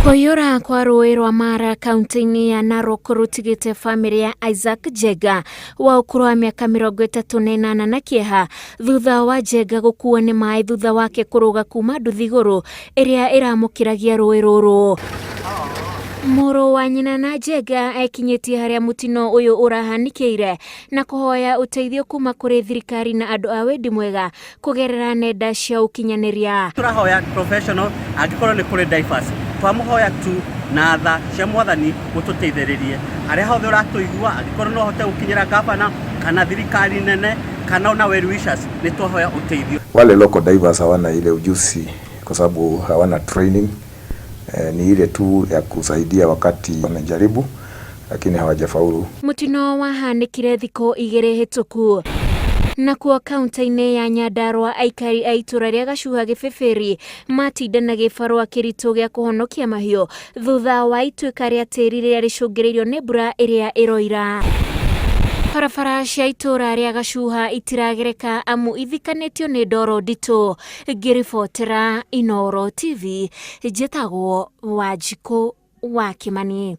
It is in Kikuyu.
Kũiyũra kwa rũĩ rwa Mara kaunti-inĩ ya Narok rũtigĩte bamĩrĩ ya Isaac Njenga wa ũkũrũ wa mĩaka 38 na kĩeha thutha wa Njenga gũkuo nĩ maĩ thutha wake kũrũga kuma nduthi igũrũ ĩrĩa ĩramũkĩragia rũĩ rũrũ. Mũrũ wa nyina na Njenga ekinyĩtie harĩa mũtino ũyũ ũrahanĩkĩire na kũhoya ũteithio kuma kũrĩ thirikari na andũ a wendi mwega kũgerera nenda cia ũkinyanĩria. Tũrahoya professional angĩkorwo nĩ kũrĩ divers, twamũhoya tu na tha cia Mwathani mũtũteithĩrĩrie. Harĩa hothe ũratũigua, angĩkorwo no ũhote gũkinyĩra gavana kana thirikari nene kana ona well wishers, nĩ twahoya ũteithio. Wale local divers hawana ile ujuzi kwa sababu hawana training. Ni ile tu ya kusaidia wakati wamejaribu lakini hawajafaulu. Mũtino wahanĩkire thikũ 2 hĩtũku. Nakuo kaunti-inĩ ya Nyandarua aikari a itũra rĩa Gacuha Gĩbĩbĩri matinda na gĩbarũa kĩritũ gĩa kũhonokia mahiũ thutha wa ituĩka rĩa tĩri rĩrĩa rĩcũngĩrĩirio nĩ mbura ĩrĩa ĩroira. Barabara cia itũra rĩa Gacuha itiragereka amu ithikanĩtio nĩ ndoro nditũ. Ngĩribotera Inooro TV, njĩtagwo Wanjikũ wa Kĩmani.